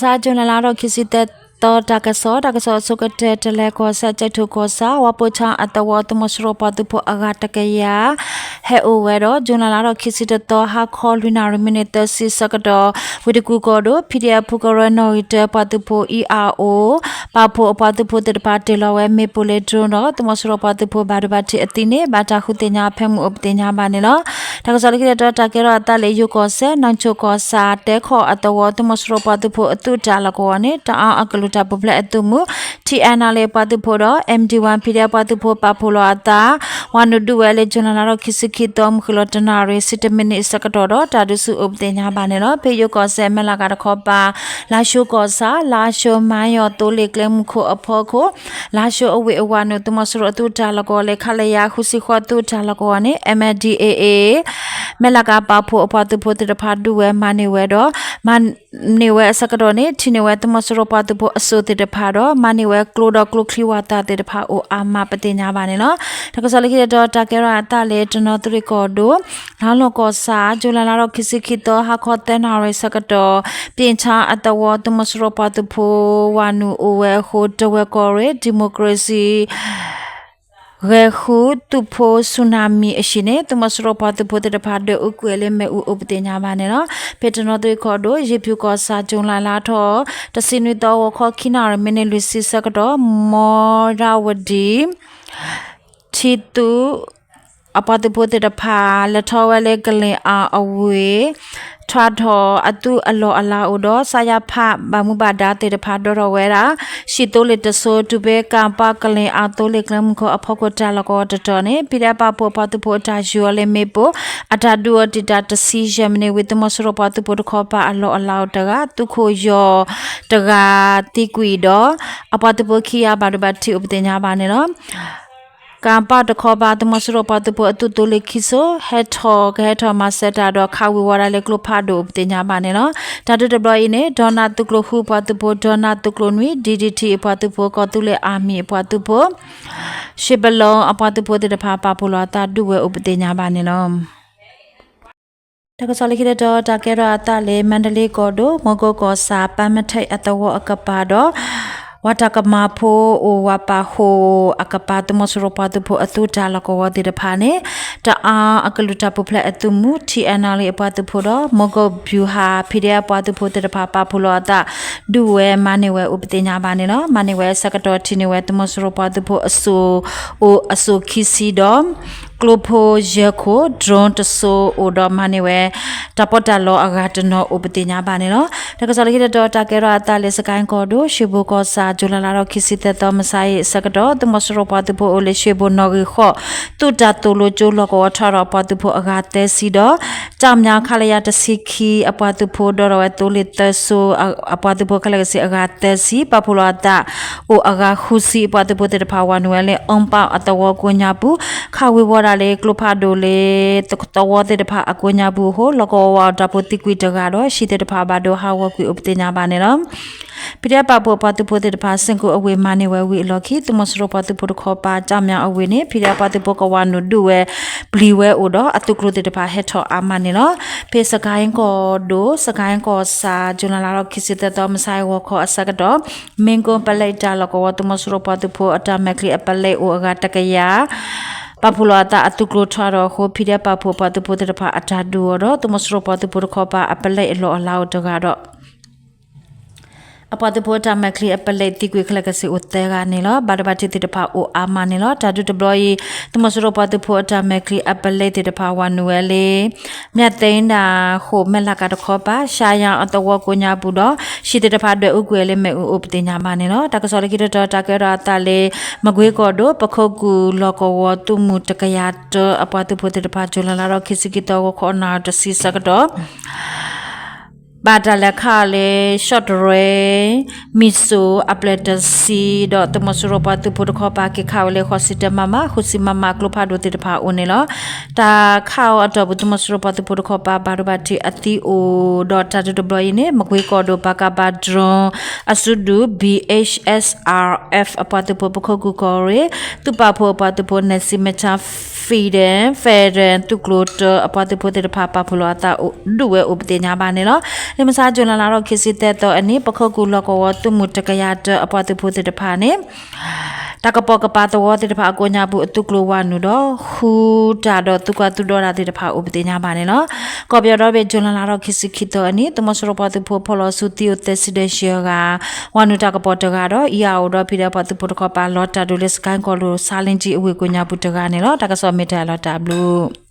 စး ကၠူၤလဲလါထီၣ်ခံဆံသၢသီ တၢ်ကစီၣ်, တၢ်ကစီၣ်အဆိကတၢၢ် တလဲၤကီၢ်စဲၣ် ကၠဲးထိၣ်ကီၢ်ဆၣ် ဝါပိၢ်ဆၣ်အသဝီ သုးမီၤစိရိၤပှၤသုးဖိအဂၤတကယၤ ဟဲအိၣ်ဝဲဒီး ကၠူၤလဲလါထီၣ်ခံဆံတသီ ဟါခီလွံၢ်နၣ်ရံၣ် မံးနံးသၢဆံဆၢကတီၢ် ဝ့ၢ်တကူၣ်ကီၢ်ဒိၣ် ဖံဒဲအဖူကရၢနီၣ်ဂံၢ်တၢ ပှၤသုးဖိ အံၤအအိၣ် ပာ်ဖှိၣ်အပှၤသုးဖိသ့ၣ်တဖၣ် တ့ၢ်လီၤဝဲ မ့ၣ်ပိၢ်လၢ drone ဒီး သုးမီၤစိရိၤပှၤသုးဖိ ဘၣ်ဒိဘၣ်ထံးအသံန့ၣ် ဘၣ်တၢ်ဃုသ့ၣ်ညါအဖၢမုၢ်အိၣ်ပသ့ၣ်ညါဘၣ်န့ၣ်လီၤ. တၢ်ကစီၣ်လၢခံတတီၤ တၢ်ကဲထီၣ်အသးလၢယိၤကီၢ်စဲၣ် နီၢ်ဆိၣ်ကီၢ်ဆၣ် တဲခီၣ်အသဝီ သုးမီၤစိရိၤပှၤသုးဖိအသုးတၢ်လီၢ်ကဝီၤန့ၣ် တအၣ်အကလုၢ်တၢ်ပူၤဖျဲးအသုးမုၢ် ထံၣ်အဲၣ်နၣ်လ့ၣ် အပှၤသုးဖိဒီး MD one PDF ပှၤသုးဖိပာ်ဖှိၣ်လီၤအသး ဝၤနုာ်ဒုးဝဲလၢ ကၠူၤလဲလါထီၣ်ခံဆံခံသီ မုၢ်ဃ့ၢ်လီၤတနၣ်ရံၣ် ဆံတၢမံးနံးအဆၢကတီၢ်ဒီး တၢ်ဒုးဆူၣ်အိၣ်ပသ့ၣ်ညါဘၣ်န့ၣ်လီၤ. ဖဲယိၤကီၢ်စဲၣ် မဲၢ်လးကၤတခီပၤ လါၡိကီၢ်ဆၣ် လါၡိမါယီၤသိလ့ၣ်ကျဲမုၢ်ခိၣ်အဖီခိၣ် လါၡိအဝ့ၢ်အဝၤနုာ် သုးမီၤစိရိၤအသုးတၢ်လီၢ်ကဝီၤလၢ ခလရ ဃုဆံဃိး သုးတၢ်လီၢ်ကဝီၤန့ၣ် MNDAA မဲၢ်လးကၤပာ်ဖှိၣ်အပှၤသုးဖိသ့ၣ်တဖၣ်ဒုးဝဲမၤန့ၢ်ဝဲဒီး မၤန့ၢ်ဝဲအဆၢကတီၢ်န့ၣ် ထံၣ်န့ၢ်ဝဲသုးမီၤစိရိၤပှၤသုးဖိအစိၣ်သ့ၣ်တဖၣ်ဒီး မၤန့ၢ်ဝဲကျိဒီးကျိချံဝၣ်သၣ်သ့ၣ်တဖၣ်အိၣ်အါမးပသ့ၣ်ညါဘၣ်န့ၣ်လီၤ. တၢ်ကစီၣ်လၢခံတတီၤ တၢ်ကဲထီၣ်အသးလၢတနီသရံၣ်ကီၢ်ဒိၣ် လါလီၢ်ကီၢ်ဆၣ် ကၠူၤလဲလါထီၣ်ခံဆံခံသီ ဟါခီသၢနၣ်ရံၣ်ဆၢကတီၢ် ပျ့ၣ်ဆါအသဝီ သုးမီၤစိရိၤပှၤသုးဖိဝၤနုာ်အိၣ်ဝဲအဃိ တဝဲၢ်ကီၢ်ရ့ၣ် democracy ဂဲၤဃုသုးဖိဆူနၤမံၤအဟံၣ်န့ၣ် သုးမီၤစိရိၤပှၤသုးဖိသ့ၣ်တဖၣ် ဒွဲၣ်အူကွံာ်လၢမ့ၣ်အူအိၣ်ပသ့ၣ်ညါဘၣ်န့ၣ်လီၤ. ဖဲတနီသရံၣ်ကီၢ်ဒိၣ် ယ့ၣ်ဖၠူၣ်ကီၢ်ဆၣ် ကၠူၤလဲလါထီၣ် တဆံနွံသီ ဂီၤခီခံနၣ်ရံၣ် မံးနံးလွံၢ်ဆံဆၢကတီၢ် မီရဝဒံ ထံသုး အပှၤသုးဖိသ့ၣ်တဖၣ် လဲၤထီၣ်ဝဲလၢကလ့ၣ်အါအဝ့ၢ် ထွဲထီၣ်အသုးအလီၢ်အလၤအိၣ်ဒီး စးယါဖး ဘၣ်မူဘၣ်ဒါသ့ၣ်တဖၣ် ဒိးထီၣ်ဝဲဒၣ် ဟံၣ်သိလ့ၣ်တစိၤ တုၤဖဲကၣ်ပၣ်ကလ့ၣ်အါသိလ့ၣ်ကျဲမုၢ်ခိၣ်အဖီခိၣ်တၢ်လီၢ်ကဝီၤတတီၤန့ၣ် ဖံးဒဲးပာ်ဖှိၣ်အပှၤသုးဖိအတၢ်ယုၢ်အီၤလၢမ့ၣ်ပိၢ် အတၢ်ဒုးအီၤတံာ်တာ်တဆံယဲၢ်မံးနံးဝံၤ သုးမီၤစိရိၤပှၤသုးဖိတခီပၤအလီၢ်အလၤအိၣ်တဂၤ သုးခိၣ်ယီၤတဂၤသံကွံာ်ဒီး အပှၤသုးဖိခံဂၤဘၣ်ဒိဘၣ်ထံးအိၣ်ပသ့ၣ်ညါဘၣ်န့ၣ်လီၤ. ကၣ်ပၣ်တခီပၤ သုးမီၤစိရိၤပှၤသုးဖိအသုးသိလ့ၣ်ခံစိၤ ဟဲထီၣ်ကဟဲထီၣ်မၤစၢၤတၢ်ဒီး ခးဝံၤဝီၤဒၣ်လၢကျိဖးဒိၣ်အိၣ်ပသ့ၣ်ညါဘၣ်န့ၣ်လီၤ. တၢ်ဒုးတဘျီအံၤန့ၣ် ဒီနၢ်သုးကျိၤဃုအပှၤသုးဖိ ဒီနၢ်သုးကျိၤနွံ DDT အပှၤသုးဖိ ကီၢ်သူလ့ၤ Army အပှၤသုးဖိ ရှ့ပလီအပှၤသုးဖိသ့ၣ်တဖၣ် ပာ်ဖှိၣ်လီၤအသးဒုးဝဲအိၣ်ပသ့ၣ်ညါဘၣ်န့ၣ်လီၤ. တၢ်ကစီၣ်လၢခံတတီၤ တၢ်ကဲထီၣ်အသးလၢ မါဒလ့ကီၢ်ဒိၣ် မီကိကီၢ်ဆၣ် ပၢ်မထဲအသဝီအကပၤဒီး ဝၤတၢ်ကမၣ်ဖိအိၣ်ဝၤပာ်ဃိၣ်အကပၤ သုးမီၤစိရိၤပှၤသုးဖိအသုးတၢ်လီၢ်ကဝီၤသ့ၣ်တဖၣ်န့ၣ် တအါအကလုၢ်တၢ်ပူၤဖျဲးအသုးမုၢ် ထံၣ်အဲၣ်နၣ်လ့ၣ်အပှၤသုးဖိဒီး မီကိဗျူဟာ ဖံးဒဲးအပှၤသုးဖိသ့ၣ်တဖၣ် ပာ်ဖှိၣ်လီၤအသး ဒုးဝဲမၤန့ၢ်ဝဲအိၣ်ပသ့ၣ်ညါဘၣ်န့ၣ်လီၤ. မၤန့ၢ်ဝဲအဆၢကတီၢ် ထံၣ်န့ၢ်ဝဲသုးမီၤစိရိၤပှၤသုးဖိအစိၣ်အိၣ်အစိၣ်ခံဆံဒီး ကျိဖိယဲၢ်ခိၣ် drone တစိၤအိၣ်ဒီး မၤန့ၢ်ဝဲ တၢ်ပီးတၢ်လီအဂၤတနီၤအိၣ်ပသ့ၣ်ညါဘၣ်န့ၣ်လီၤ. တၢ်ကစီၣ်လၢခံတတီၤ တၢ်ကဲထီၣ်အသးလၢ စကဲၣ်ကီၢ်ဒိၣ် ရှ့ဘိၣ်ကီၢ်ဆၣ် ကၠူၤလဲလါထီၣ်ခံဆံသၢသီ မုၢ်ဆါအံၤအဆၢကတီၢ် သုးမီၤစိရိၤပှၤသုးဖိအိၣ်လၢ ရှ့ဘိၣ်နီၣ်ဂံၢ်ဃိး သုးတၢ်သိၣ်လိကၠိလီၢ်ကဝီၤ ထီၣ်ဒီးအပှၤသုးဖိအဂၤသၢဆံဒီး တၢ်မၠါ ခလရ တဆံခံ အပှၤသုးဖိ ဒီးထီၣ်ဝဲသိလ့ၣ်သၢစိၤ အပှၤသုးဖိခဲလၢာ်ကဆ့အဂၤသၢဆံ ပာ်ဖှိၣ်လီၤအသး အိၣ်အဂၤဃုဆံ အပှၤသုးဖိသ့ၣ်တဖၣ် ဝၤနုာ်ဝဲလၢ အီပၣ်အသဝီကိးညါပူၤ ခးဝံၤဝီၤဒၣ်လၢကျိဖးဒိၣ်လၢ သဝီသ့ၣ်တဖၣ်အကိးညါပူၤအဃိ လီၢ်ကဝီၤဝၤအီၤတၢ်ဖိသံကွံာ်တဂၤဒီး ဟံၣ်သ့ၣ်တဖၣ် ဘၣ်ဒိဟးဂီၤကွံာ်အိၣ်ပသ့ၣ်ညါဘၣ်န့ၣ်လီၤ. ဖံးဒဲးပာ်ဖှိၣ်အပှၤသုးဖိသ့ၣ်တဖၣ် စ့ၢ်ကီးအဝ့ၢ်မၤန့ၢ်ဝဲဝံၤအလီၢ်ခံ သုးမီၤစိရိၤပှၤသုးဖိတခီပၤ တၢ်မၠါအဝ့ၢ်န့ၣ် ဖံးဒဲးပှၤသုးဖိကဝၤနုာ်ဒုးဝဲ ပျံၤဝဲအိၣ်ဒီး အသုးကျိၤသ့ၣ်တဖၣ်ဟဲထီၣ်အါမးန့ၣ်လီၤ. ဖဲစကဲၣ်ကီၢ်ဒိၣ် စကဲၣ်ကီၢ်ဆၣ် ကၠူၤလဲလါထီၣ်ခံဆံသၢသီ မုၢ်ဆါအံၤဂီၤခီအဆၢကတီၢ် မ့ၣ်ကိၣ်ပလဲတၢ်လီၢ်ကဝီၤ သုးမီၤစိရိၤပှၤသုးဖိအတၢ်မဲာ်ချံအပလဲအိၣ်အဂၤတကယၤ ပာ်ဖှိၣ်လီၤအသးအသုးကျိၤထီၣ်ဒီးအဃိ ဖံးဒဲးပာ်ဖှိၣ်အပှၤသုးဖိသ့ၣ်တဖၣ်အတၢ်ဒုးအီၤဒီး သုးမီၤစိရိၤပှၤသုးဖိတခီပၤအပလဲအလီၢ်အလၤအိၣ်တဂၤဒီး အပှၤသုးဖိအတၢ်မဲာ်ချံအပလဲသံကွံာ်ခဲလၢာ်ခဲဆ့အိၣ်သၢဂၤန့ၣ်လီၤ. ဘၣ်ဒိဘၣ်ထံးသ့ၣ်တဖၣ်အိၣ်အါမးန့ၣ်လီၤ. တၢ်ဒုးတဘျီအံၤ သုးမီၤစိရိၤပှၤသုးဖိအတၢ်မဲာ်ချံအပလဲသ့ၣ်တဖၣ် ဝၤနုာ်ဝဲလၢ မၠၣ်သ့ဒၣ်ဃိၣ် မဲၢ်လးကၤတခီပၤ ရှါယါအသဝီကိးညါပူၤဒီး ဟံၣ်သ့ၣ်တဖၣ်ဒွဲၣ်အူကွံာ်လၢမ့ၣ်အူအိၣ်ပသ့ၣ်ညါဘၣ်န့ၣ်လီၤ. တၢ်ကစီၣ်လၢခံတတီၤ တၢ်ကဲထီၣ်အသးလၢ မကွ့ကီၢ်ဒိၣ် ပခိၣ်ကူၣ်လီၢ်ကဝီၤ သုးမုၢ်တကယၤတၢ အပှၤသုးဖိသ့ၣ်တဖၣ် ကၠူၤလဲလါထီၣ်ခံဆံခံသီ ဂီၤခီနၣ်ရံၣ်တဆံဆၢကတီၢ် ဘၣ်တၢ်လဲၤခးအီၤလၢ ရှီၣ်တရဲ မံၣ်စိၣ် အပျဲၢ်တဆံ ဒီးသုးမီၤစိရိၤပှၤသုးဖိတခီပၤ က့ၤခးဝဲလၢ ဃိးဆံတၢ မမ ဃုဆံ မမ ကျိဖးဒိၣ်သ့ၣ်တဖၣ်အအိၣ်န့ၣ်လီၤ. တၢ်ခးအီၤအတီၢ်ပူၤ သုးမီၤစိရိၤပှၤသုးဖိတခီပၤ ဘၣ်ဒိဘၣ်ထံးအသံအိၣ်ဒီး တၢ်ဒုးတဘျီအံၤန့ၣ် မကွ့ကီၢ်ဒိၣ် ပကဖ drone အစုဒုၣ် B H S R F အပှၤသုးဖိ ပခိၣ်ကူၣ်ကီၢ်ရ့ၣ် သုးပာ်ဖှိၣ်အပှၤသုးဖိ နၢ်စံမဆါ Federal သုးကျိၤတၢအပှၤသုးဖိသ့ၣ်တဖၣ် ပာ်ဖှိၣ်လီၤအသးဒုးဝဲအိၣ်ပသ့ၣ်ညါဘၣ်န့ၣ်လီၤ. လၢမုၢ်ဆါ June လါထီၣ်ခံဆံသၢသီအနံၤ ပခိၣ်ကူၣ်လီၢ်ကဝီၤသုးမုၢ်တကယၤတၢအပှၤသုးဖိသ့ၣ်တဖၣ်န့ၣ် တၢ်ကပိာ်ကပၤသဝီသ့ၣ်တဖၣ်အကိးညါပူၤ အသုးကျိၤဝးနုာ်ဒီး ဃုတၢ်ဒီးသုးကွၢ်သုးဒီတၢ်သ့ၣ်တဖၣ်အိၣ်ပသ့ၣ်ညါဘၣ်န့ၣ်လီၤ. ကီၢ်ပယီၤဒီဘ့ၣ် June လါထီၣ်ခံဆံခံသီအနံၤ သုးမီၤစိရိၤပှၤသုးဖိဖီၣ်လီၤဆူသံအိၣ်သဲးစံဒဲးရှံဂၤ ဝးနုာ်တၢ်ကပီၤတဂၤဒီး အံၤအအိၣ်ဒီး ဖံးဒဲး ပှၤသုးဖိတခီပၤ လီၤတၢ်ဒုးလၢ စကဲၣ်ကီၢ်လိၤ ဆါလ့ကၠံအဝ့ၢ်ကိးညါပူၤတဂၤန့ၣ်လီၤ. တၢ်ကစီၣ်မ့ၢ်တၢ်လီၤတၢ်ဘျုး